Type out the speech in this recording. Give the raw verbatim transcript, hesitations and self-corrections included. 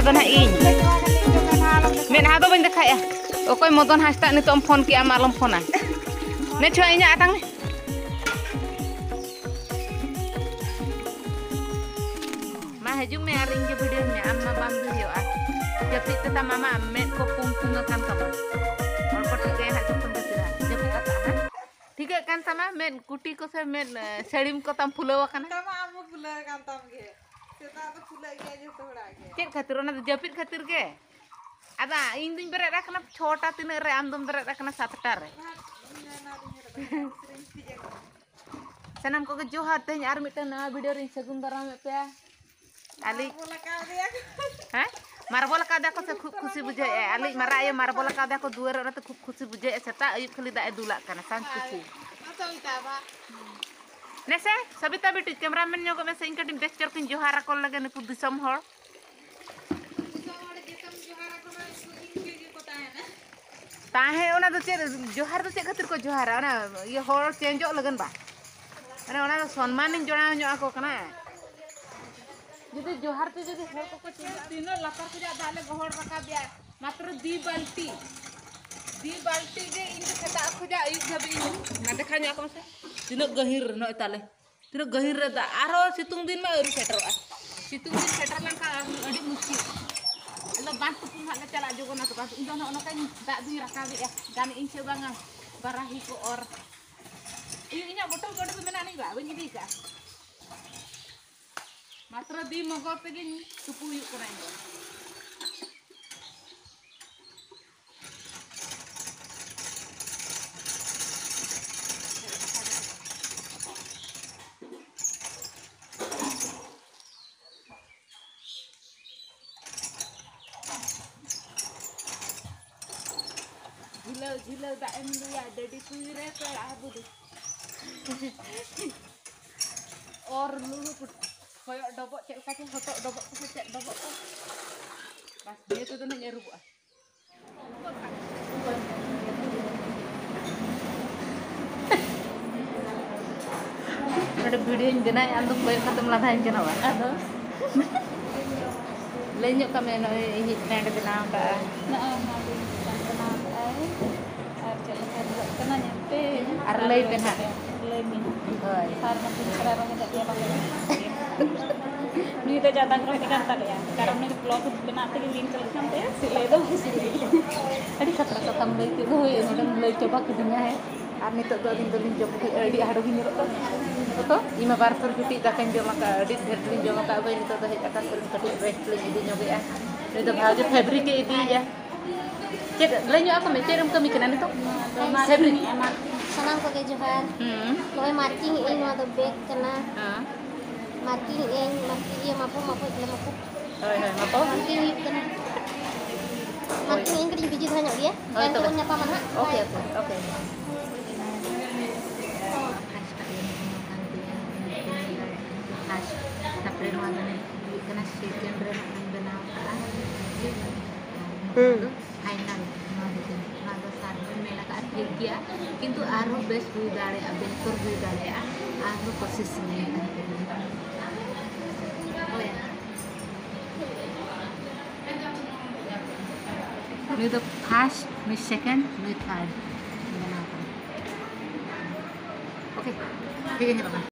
ᱫᱚ ᱱᱟᱦᱟᱜ ᱤᱧ᱾ ᱢᱮᱫᱦᱟ ᱫᱚ ᱵᱟᱹᱧ ᱫᱮᱠᱷᱟᱭᱮᱜᱼᱟ᱾ ᱚᱠᱚᱭ ᱢᱚᱫᱚᱱ ᱦᱟᱸᱥᱫᱟᱜ ᱱᱤᱛᱚᱜ ᱮᱢ ᱯᱷᱳᱱ ᱠᱮᱜᱼᱟ, ᱟᱢ ᱟᱞᱚᱢ ᱯᱷᱳᱱᱟ᱾ ᱱᱮ ᱪᱷᱩᱣᱟ, ᱤᱧᱟᱹᱜ ᱟᱛᱟᱝ ᱢᱮ᱾ ᱢᱟ ᱦᱤᱡᱩᱜ ᱢᱮ ᱟᱨ ᱤᱧ ᱜᱮ ᱵᱷᱤᱰᱤᱭᱳ ᱢᱮ, ᱟᱢ ᱢᱟ ᱵᱟᱢ ᱵᱷᱤᱰᱤᱭᱳᱜᱼᱟ᱾ ᱡᱟᱹᱯᱤᱫ ᱛᱮ ᱛᱟᱢ ᱟᱢᱟᱜ ᱢᱮᱫ ᱠᱚ ᱯᱩᱝ ᱯᱩᱝ ᱟᱠᱟᱱ ᱛᱟᱢᱟ᱾ ᱦᱚᱲ ᱠᱚ ᱴᱷᱤᱠᱟᱹᱭᱟ ᱦᱟᱸᱜ ᱪᱮᱫ ᱠᱚᱢ ᱡᱟᱹᱯᱤᱫᱟ᱾ ᱡᱟᱹᱯᱤᱫ ᱠᱟᱛᱮ ᱦᱟᱸᱜ ᱴᱷᱤᱠᱟᱹᱜ ᱠᱟᱱ ᱛᱟᱢᱟ ᱢᱮᱫ ᱠᱩᱴᱤ ᱠᱚ ᱥᱮ ᱢᱮᱫ, ᱮ, ᱥᱟᱹᱲᱤᱢ ᱠᱚ ᱛᱟᱢ ᱯᱷᱩᱞᱟᱹᱣ ᱟᱠᱟᱱᱟ᱾ ᱛᱟᱢᱟ ᱟᱢ ᱦᱚᱸ ᱯᱷᱩᱞᱟᱹᱣ ᱟᱠᱟᱱ ᱛᱟᱢ ᱜᱮ᱾ ᱥᱮᱛᱟᱜ ᱫᱚ ᱯᱷᱩᱞᱟᱹᱜ ᱜᱮᱭᱟ ᱡᱚᱛᱚ ᱦᱚᱲᱟᱜ ᱜᱮ᱾ ᱪᱮᱫ ᱠᱷᱟᱹᱛᱤᱨ? ᱚᱱᱟ ᱫᱚ ᱡᱟᱹᱯᱤᱫ ᱠᱷᱟᱹᱛᱤᱨ ᱜᱮ᱾ ᱟᱫᱚ ᱤᱧ ᱫᱩᱧ ᱵᱮᱨᱮᱫ ᱟᱠᱟᱱᱟ ᱪᱷᱚᱴᱟ ᱛᱤᱱᱟᱹᱜ ᱨᱮ, ᱟᱢ ᱫᱚᱢ ᱵᱮᱨᱮᱫ ᱟᱠᱟᱱᱟ ᱥᱟᱛᱴᱟ ᱨᱮ᱾ ᱥᱟᱱᱟᱢ ᱠᱚᱜᱮ ᱡᱚᱦᱟᱨ᱾ ᱛᱮᱦᱮᱧ ᱟᱨ ᱢᱤᱫᱴᱟᱝ ᱱᱟᱣᱟ ᱵᱷᱤᱰᱤᱭᱳ ᱨᱤᱧ ᱥᱟᱹᱜᱩᱱ ᱫᱟᱨᱟᱢᱮᱫ ᱯᱮᱭᱟ᱾ ᱟᱹᱞᱤᱧ ᱢᱟᱨᱵᱚᱞ ᱟᱠᱟᱫᱮᱭᱟ ᱠᱚ᱾ ᱦᱮᱸ? ᱢᱟᱨᱵᱚᱞ ᱟᱠᱟᱫᱮᱭᱟ ᱠᱚ ᱥᱮ ᱠᱷᱩᱵ ᱠᱷᱩᱥᱤ ᱵᱩᱡᱷᱟᱹᱣᱮᱫᱼᱟ᱾ ᱟᱹᱞᱤᱧ ᱢᱟᱨᱟᱜ ᱟᱭᱳ ᱢᱟᱨᱵᱚᱞ ᱟᱠᱟᱫᱮᱭᱟ ᱠᱚ ᱫᱩᱣᱟᱹᱨ ᱨᱮ, ᱚᱱᱟᱛᱮ ᱠᱷᱩᱵ ᱠᱷᱩᱥᱤ ᱵᱩᱡᱷᱟᱹᱣᱮᱫᱼᱟ᱾ ᱥᱮᱛᱟᱜ ᱟᱹᱭᱩᱵ ᱠᱷᱟᱹᱞᱤ ᱫᱟᱜ ᱮ ᱫᱩᱞᱟᱜ ᱠᱟᱱᱟ, ᱥᱟᱱᱛ ᱠᱩᱥᱤ᱾ ᱱᱮᱥᱮ ᱥᱚᱵᱤᱛᱟ ᱵᱤᱴᱤ, ᱠᱮᱢᱨᱟᱢᱮᱱ ᱧᱚᱜᱚᱜ ᱢᱮᱥᱮ, ᱤᱧ ᱠᱟᱹᱴᱤᱡ ᱵᱮᱥ ᱪᱚᱨᱚᱠᱤᱧ ᱡᱚᱦᱟᱨ ᱟᱠᱚ ᱞᱮᱜᱮ ᱱᱩᱠᱩ ᱫᱤᱥᱚᱢ ᱦᱚᱲ᱾ ᱛᱟᱦᱮᱸ, ᱚᱱᱟ ᱫᱚ ᱪᱮᱫ ᱡᱚᱦᱟᱨ ᱫᱚ ᱪᱮᱫ ᱠᱷᱟᱹᱛᱤᱨ ᱠᱚ ᱡᱚᱦᱟᱨᱟ? ᱚᱱᱟ ᱤᱭᱟᱹ ᱦᱚᱲ ᱪᱮᱧᱡᱚᱜ ᱞᱟᱹᱜᱤᱫ ᱵᱟ? ᱢᱟᱱᱮ ᱚᱱᱟ ᱫᱚ ᱥᱚᱱᱢᱟᱱᱤᱧ ᱡᱚᱲᱟᱣ ᱧᱚᱜ ᱟᱠᱚ ᱠᱟᱱᱟ᱾ ᱡᱩᱫᱤ ᱡᱚᱦᱟᱨ ᱛᱮ ᱡᱩᱫᱤ ᱦᱚᱲ ᱠᱚᱠᱚ ᱪᱮᱧᱡᱚᱜ, ᱛᱤᱱᱟᱹᱜ ᱞᱟᱛᱟᱨ ᱠᱷᱚᱱᱟᱜ ᱫᱟᱜ ᱞᱮ ᱜᱚᱦᱚᱲ ᱨᱟᱠᱟᱵᱮᱜᱼᱟ, ᱢᱟᱛᱨᱚ ᱫᱤ ᱵᱟᱞᱴᱤ, ᱫᱤ ᱵᱟᱞᱴᱤ ᱜᱮ ᱤᱧ ᱫᱚ ᱥᱮᱛᱟᱜ ᱠᱷᱚᱱᱟᱜ ᱟᱹᱭᱩᱵ ᱫᱷᱟᱹᱵᱤᱡ ᱤᱧ ᱢᱟ ᱫᱮᱠᱷᱟᱣ ᱧᱚᱜ ᱟᱠᱚ ᱢᱮᱥᱮ, ᱛᱤᱱᱟᱹᱜ ᱜᱟᱹᱦᱤᱨ ᱱᱚᱜᱼᱚᱭ ᱛᱟᱞᱮ᱾ ᱛᱤᱱᱟᱹᱜ ᱜᱟᱹᱦᱤᱨ ᱨᱮ ᱫᱟᱜ, ᱟᱨᱦᱚᱸ ᱥᱤᱛᱩᱝ ᱫᱤᱱ ᱢᱟ ᱟᱹᱣᱨᱤ ᱥᱮᱴᱮᱨᱚᱜᱼᱟ᱾ ᱥᱤᱛᱩᱝ ᱫᱤᱱ ᱥᱮᱴᱮᱨ ᱞᱮᱱᱠᱷᱟᱱ ᱟᱨᱦᱚᱸ ᱟᱹᱰᱤ ᱢᱩᱥᱠᱤᱞ᱾ ᱟᱫᱚ ᱵᱟᱸᱫᱽ ᱛᱩᱯᱩᱱ ᱦᱟᱸᱜ ᱞᱮ ᱪᱟᱞᱟᱜᱼᱟ ᱡᱚᱜᱚᱱᱱᱟᱛᱷ ᱵᱟᱸᱫᱽ᱾ ᱤᱧ ᱫᱚ ᱱᱚᱜᱼᱚ ᱱᱚᱝᱠᱟᱧ ᱫᱟᱜ ᱫᱩᱧ ᱨᱟᱠᱟᱵᱮᱜᱼᱟ, ᱜᱟᱱᱮᱜ ᱤᱧ ᱥᱮ ᱵᱟᱝᱟ? ᱵᱟᱨᱟᱦᱤ ᱠᱚ ᱚᱨ᱾ ᱤᱧ, ᱤᱧᱟᱹᱜ ᱵᱚᱴᱚᱞ ᱠᱚ ᱚᱸᱰᱮ ᱫᱚ ᱢᱮᱱᱟᱜ ᱟᱹᱱᱤᱡ ᱵᱟ? ᱵᱟᱹᱧ ᱤᱫᱤ ᱠᱟᱜᱼᱟ᱾ ᱢᱟᱛᱨᱚ ᱫᱤ ᱢᱚᱜᱚᱨ ᱛᱮᱜᱮᱧ ᱛᱩᱯᱩ ᱦᱩᱭᱩᱜ ᱠᱟᱱᱟ ᱤᱧ ᱫᱚ᱾ ᱡᱷᱤᱞᱟᱹᱣ ᱡᱷᱤᱞᱟᱹᱣ ᱫᱟᱜ ᱮᱢ ᱞᱩᱭᱟ, ᱰᱟᱹᱰᱤ ᱠᱩᱧ ᱨᱮ ᱯᱮᱲᱟ ᱵᱩᱰᱷᱤ᱾ ᱚᱨ ᱞᱩᱦᱩᱠ ᱠᱚᱭᱚᱜ ᱰᱚᱵᱚᱜ, ᱪᱮᱫ ᱞᱮᱠᱟ ᱪᱚ ᱦᱚᱴᱚᱜ ᱰᱚᱵᱚᱜ ᱠᱚ ᱥᱮ ᱪᱮᱫ ᱰᱚᱵᱚᱜ ᱠᱚ᱾ ᱵᱟᱥ, ᱱᱤᱭᱟᱹ ᱛᱮᱫᱚ ᱱᱟᱧ ᱟᱹᱨᱩᱵᱚᱜᱼᱟ᱾ ᱱᱚᱰᱮ ᱵᱷᱤᱰᱤᱭᱳᱧ ᱵᱮᱱᱟᱣᱮᱫᱼᱟ, ᱟᱢ ᱫᱚ ᱠᱚᱭᱚᱜ ᱠᱟᱛᱮᱢ ᱞᱟᱸᱫᱟᱧ ᱠᱟᱱᱟ ᱵᱟ? ᱟᱫᱚ ᱞᱟᱹᱭ ᱧᱚᱜ ᱠᱟᱜ ᱢᱮ, ᱱᱚᱜᱼᱚᱭ ᱤᱧᱤᱡ friend ᱵᱮᱱᱟᱣ ᱠᱟᱜᱼᱟ᱾ ᱱᱚᱜᱼᱚᱭ ᱱᱚᱣᱟ ᱫᱚ ᱤᱧᱤᱡ friend ᱵᱮᱱᱟᱣ ᱠᱟᱜᱼᱟᱭ᱾ ᱟᱨ ᱪᱮᱫ ᱞᱮᱠᱟ ᱧᱮᱞᱚᱜ ᱠᱟᱱᱟ ᱧᱮᱞ ᱯᱮ᱾ ᱟᱨ ᱞᱟᱹᱭ ᱯᱮ ᱱᱟᱦᱟᱜ᱾ ᱞᱟᱹᱭ ᱢᱮ᱾ ᱦᱳᱭ᱾ ᱟᱨ ᱱᱚᱛᱮ ᱫᱚ ᱥᱟᱨᱟ ᱨᱚᱝ ᱮᱫ ᱜᱮᱭᱟ ᱵᱟᱝ? ᱱᱩᱭ ᱫᱚ ᱡᱟᱫᱟ ᱠᱚ ᱨᱚᱦᱚᱭ ᱠᱟᱱ ᱛᱟᱞᱮᱭᱟ, ᱠᱟᱨᱚᱱ ᱱᱩᱭ ᱫᱚ vlog ᱵᱮᱱᱟᱣ ᱛᱮᱜᱮ ᱞᱤᱱ ᱪᱟᱞᱟᱜ ᱠᱟᱱ ᱛᱟᱭᱟ, ᱥᱤᱞᱟᱹᱭ ᱫᱚ ᱵᱟᱝ ᱥᱤᱞᱟᱹᱭ᱾ ᱟᱹᱰᱤ ᱠᱷᱟᱛᱨᱟ ᱠᱟᱛᱷᱟᱢ ᱞᱟᱹᱭ ᱠᱮᱫ ᱫᱚ, ᱦᱳᱭ, ᱱᱚᱰᱮᱢ ᱞᱟᱹᱭ ᱪᱟᱵᱟ ᱠᱤᱫᱤᱧᱟ᱾ ᱦᱮᱸ, ᱟᱨ ᱱᱤᱛᱚᱜ ᱫᱚ ᱟᱹᱞᱤᱧ ᱫᱚᱞᱤᱧ ᱡᱚᱢ ᱠᱮᱫᱼᱟ, ᱟᱹᱰᱤ ᱦᱟᱲᱚ ᱜᱮ ᱧᱮᱞᱚᱜ ᱠᱟᱱᱟ᱾ ᱛᱚ, ᱤᱧ ᱢᱟ ᱵᱟᱨ ᱛᱷᱚᱨ ᱡᱩᱴᱤᱡ ᱫᱟᱠᱟᱧ ᱡᱚᱢ ᱟᱠᱟᱫᱼᱟ, ᱟᱹᱰᱤ ᱰᱷᱮᱨ ᱞᱤᱧ ᱡᱚᱢ ᱟᱠᱟᱫᱼᱟ᱾ ᱵᱟᱹᱭ ᱱᱤᱛᱚᱜ ᱫᱚ ᱦᱮᱡ ᱟᱠᱟᱱ ᱥᱮ ᱠᱟᱹᱴᱤᱡ rest ᱞᱤᱧ ᱤᱫᱤ ᱧᱚᱜᱮᱜᱼᱟ᱾ ᱱᱩᱭ ᱫᱚ ᱵᱷᱟᱜᱮ fabric ᱮ ᱤᱫᱤᱭᱮᱫᱼᱟ᱾ ᱪᱮᱫ ᱞᱟᱹᱭ ᱧᱚᱜ ᱟᱠᱚ ᱢᱮ, ᱪᱮᱫ ᱮᱢ ᱠᱟᱹᱢᱤ ᱠᱟᱱᱟ ᱱᱤᱛᱚᱜ? Fabric᱾ ᱥᱟᱱᱟᱢ ᱠᱚᱜᱮ ᱡᱚᱦᱟᱨ᱾ ᱦᱩᱸ᱾ ᱱᱚᱜᱼᱚᱭ marking ᱮᱫ ᱟᱹᱧ, ᱱᱚᱣᱟ ᱫᱚ bag ᱠᱟᱱᱟ᱾ ᱦᱮᱸ᱾ Marking ᱮᱫ ᱟᱹᱧ, marking, ᱤᱭᱟᱹ, ᱢᱟᱯᱚ, ᱢᱟᱯᱚ, ᱤᱭᱟᱹ, ᱢᱟᱯᱚ᱾ ᱦᱳᱭ, ᱦᱳᱭ, ᱢᱟᱯᱚ᱾ Marking ᱦᱩᱭᱩᱜ ᱠᱟᱱᱟ᱾ Marking ᱮᱫ ᱟᱹᱧ, ᱠᱟᱹᱴᱤᱡ busy ᱫᱷᱟᱨᱟ ᱧᱚᱜ ᱜᱮᱭᱟ᱾ ᱦᱳᱭ, ᱛᱟᱭᱚᱢ ᱛᱚᱵᱮ᱾ ᱛᱮᱵᱚᱱ ᱧᱟᱯᱟᱢᱟ ᱱᱟᱦᱟᱜ᱾ Okay, okay, okay᱾ First ᱠᱟᱜ ᱞᱮ ᱧᱟᱢ ᱟᱠᱟᱱ ᱛᱤᱧᱟ, ᱛᱟᱨᱯᱚᱨᱮ ᱱᱚᱣᱟ ᱫᱚ ᱦᱩᱭᱩᱜ ᱠᱟᱱᱟ second ᱨᱮ ᱱᱟᱜ ᱤᱧ ᱵᱮᱱᱟᱣ ᱠᱟᱜᱼᱟ᱾ ᱦᱩᱸ᱾ Final ᱱᱚᱣᱟ ᱫᱚ ᱛᱤᱱᱟᱹᱜ? ᱱᱚᱣᱟ ᱫᱚ ᱥᱟᱨ ᱦᱚᱸ ᱢᱮᱱ ᱟᱠᱟᱫᱼᱟ ᱴᱷᱤᱠ ᱜᱮᱭᱟ, ᱠᱤᱱᱛᱩ ᱟᱨᱦᱚᱸ ᱵᱮᱥ ᱦᱩᱭ ᱫᱟᱲᱮᱭᱟᱜᱼᱟ, ᱵᱮᱦᱛᱚᱨ ᱦᱩᱭ ᱫᱟᱲᱮᱭᱟᱜᱼᱟ, ᱟᱨᱦᱚᱸ ᱠᱳᱥᱤᱥ ᱢᱮᱱᱟᱜᱼᱟ᱾ ᱦᱳᱭ᱾ ᱱᱩᱭ ᱫᱚ first, ᱱᱩᱭ second, ᱱᱩᱭ third ᱵᱮᱱᱟᱣ ᱠᱟᱱᱟ᱾ Okay, ᱴᱷᱤᱠ ᱜᱮ ᱧᱮᱞᱚᱜ ᱠᱟᱱᱟ᱾